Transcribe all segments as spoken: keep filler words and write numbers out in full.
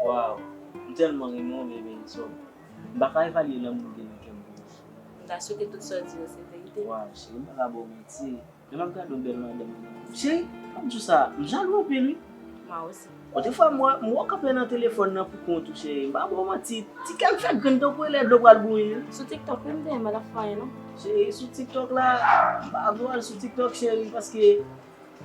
Waw, m tèlman renmen w, bebe, so, m pa ka evalye lanmou m gen nan kè m pou ou. M ta swete tout sa w di yo se verite. Waw, cheri, m pa ka ba w manti. Lè m ap gade yon bèl madanm, cheri, pa m di w sa, m jalou anpil, wi. Mwen osi. Yon de fwa, m wè, m wè w kanpe nan telefòn nan pou kont ou, cheri. M pa ba w manti, ti kè m fèk grenn tankou e lè dlo pral bouyi. Sou TikTok, wi, m te, m pa t ap fè anyen, non. Cheri, sou TikTok la, m pa vle w al sou TikTok, cheri, paske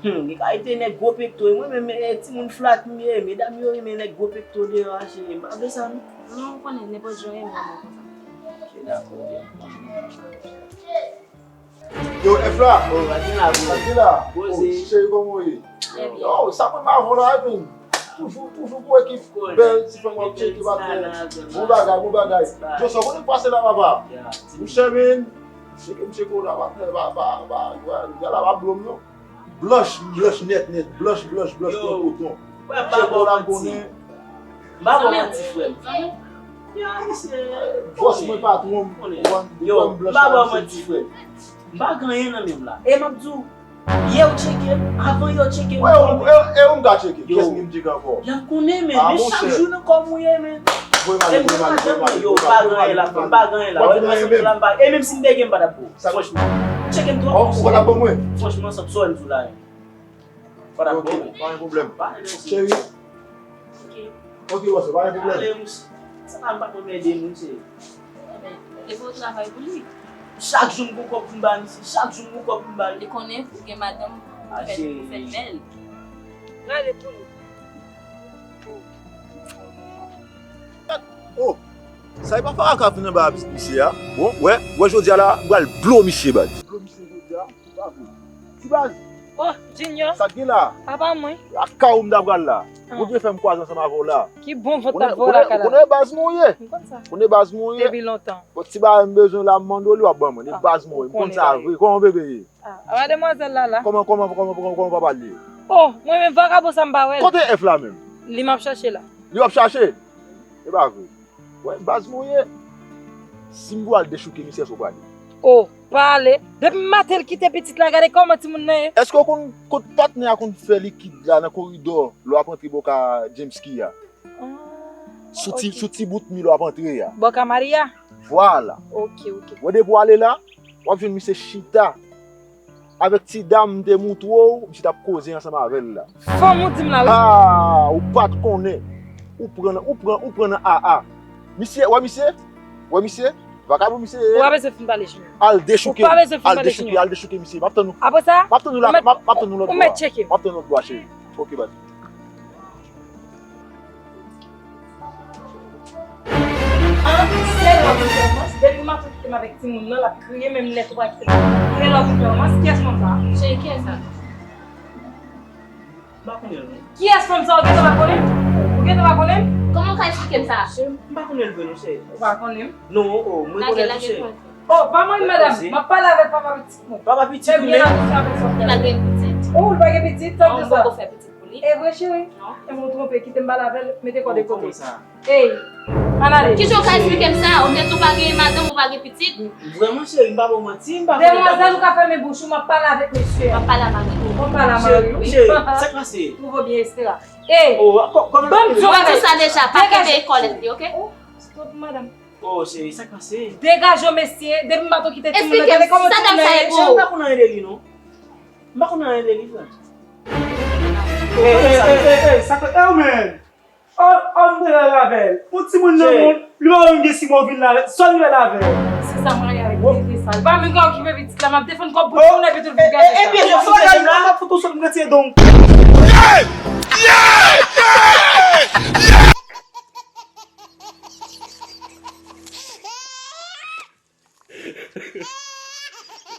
Hmm, li ka rete nèg gwo pekto. E mwen menm, e, timoun flat m ye, medam yo renmen nèg gwo pekto deyò a, cheri. M pa vle sa, non. Non, ou konnen, nenpòt jan w renmen mwen konsa. Ok, dakò. Yo, Efra! Oh, Adila, bro. Adila! Oh, cheri, kòman w ye? Trè byen. Yo, sa mwen m avè w la, epi toujou, toujou pou ekip bèl ti fanm w ap tcheke pa tè. Bon bagay, bon bagay. Yo, sa w konnen k pase la, papa? Mouche, men, tcheke m tcheke w la, pa, pa, pa, pa, pa, la pa blom, non. Blanch, blanch nèt, nèt, blanch, blanch, blanch kon koton. Yo, wè, m pa ba w manti. M pa ba w manti, frè m. Yo, misye, bòs mwen, patwon m, ou konprann, yo, m pa ba w manti, frè m. M pa gen anyen nan men m la. E m ap di w, yè w tcheke m, avan yè w tcheke m. Wè, e, e, e ou m ka tcheke? Kiyès m tcheke ankò? Y ap konnen, men, men chak jou nan kò m ou ye, men. Voye m ale, voye m ale, voye m ale. Yo, m pa gen anyen la, frè m, m pa gen anyen la. Wè, paske m la, m pa, e menm si m te gen, m pa t ap ba w. Franchman. Tcheke m twòp. Ou pa t ap ban mwen? Franchman, sa m sòl di w la. Pa t ap bon. Ok, pa gen pwoblèm. Cheri. Ok. Ok, bòs, pa gen pwoblèm. Ale, mouche. Sa pa, m pa konn mède moun, cheri. Ebyen, depi w travay pou li. Chak jou m gon kòb pou m ba misye. Chak jou m gon kòb pou m ba li. Li konnen ou gen madanm pou fè, pou fè bèl. Prale pou li. Oh, sa e pa Farah k ap vin anba a pitit misye a? Bon, wè, wè jodi a la, m pral blo misye, baz. Blo misye jodi a, pa vre. Ti baz. Oh, Junior. Sa k gen la? Papa mwen. Lakay ou m ta pral la. Bondye fè m kwaze ansanm avè w la. Ki bon vant t ap voye w lakay la. Ou konnen baz mwen ye. M konn sa. Ou konnen baz mwen ye. Depi lontan. Bon, ti bagay m bezwen la, m mande w li, w ap ban mwen. E baz mwen ye. M konn sa vre. Kòman bebe ye? Ah, a mademwazèl la la. Kòman, kòman, kòman, kòman, kòman papa l ye? Oh, mwen menm vakabon sa m pa wè l. Kote F la menm? Li m ap chache la. Li w ap chache? E pa vre. Wè, baz mwen ye. Si m pou al dechouke misye, èske w prale? Oh, pa ale. Depi maten l kite pitit la, gade kòman timoun nan ye. Èske w konn kot patnè a konn fè likid la nan koridò, lè w ap antre bò ka James ki a? Sou ti, sou ti bout mi lè w ap antre a. Bò ka Maria? Vwala. Ok, ok. Wè depi w ale la, w ap jwenn misye chita. Avèk ti dam m te moutre w, misye t ap koze ansanm avè l la. Fanm ou di m la, wi. Ah, ou pa t konnen. Ou pran, ou pran, ou pran nan A A. Misye, wè misye? Wè misye? Vakabon misye ye. Ou pa bezwen fin pale, Junior. Al dechouke. Ou pa bezwen fin pale, Junior. Al dechouke, al dechouke misye. M ap tann ou. Apre sa, m ap tann ou lòt bò. M ap tann ou lòt bò. Ou mèt tcheke m. M ap tann ou lòt bò, cheri. Ok, baz. An, se lè w ap fè romans, depi maten w kite m avèk timoun nan, l ap kriye, menm lè tou pa kite m. Se lè w ap fè romans, kiyès fanm sa a? Cheri, kiyès sa? M pa konnen l, non. Kiyès fanm sa a? Ou gentan pa konnen m? Ou gentan pa konnen m? Kòman w ka eksplike m sa? Cheri, m pa konnen l vre, non, cheri. Ou pa konnen m? Non, oh, mwen rekonèt ou, cheri. Oh, pa mwen, madanm. M ap pale avèk papa pitit mwen. Papa pitit ou menm? Li pa gen pitit. Oh, li pa gen pitit, tankou sa. Mwen poko fè pitit. E vre, cheri? Non. E mwen twonpe, kite m pale avè l, mete kò de kote. Ey, ann ale. Kijan w ka eksplike m sa? Ou te di w pa gen madanm, ou pa gen pitit? Vrèman, cheri, m pa ba w manti, m pa konnen. Demwazèl, ou ka fèmen bouch ou, m ap pale avèk mesye a. M ap pale avèk ou. M ap pale a mari w. Cheri, sa k pase? Twouve w byen, Estera. Ey, ban m di w bagay. Mwen di w sa deja, pa kenbe kòlèt li, oke? Oh, stop, madanm. Oh, cheri, sa k pase? Degaje w, mesye, depi maten w kite timoun nan, gade kòman timoun nan ye. Cheri, m pa konn anyen de li, non. M pa konn anyen de li, frè. Ey, ey, ey, ey, ey, sa k, ey, ou menm. Oh, oh, m te rèl avè l. Yon timoun nan moun, li pa menm gen sis mwa w vin la, sòl li rèl avè l. Se sa m rayi avèk bebe sa. Li pa menm ka okipe pitit la, m ap defann kòb pou timoun epi tou l vin gate sa. Epi, epi, epi, m ap fout yon sòl, m retire don. Hey!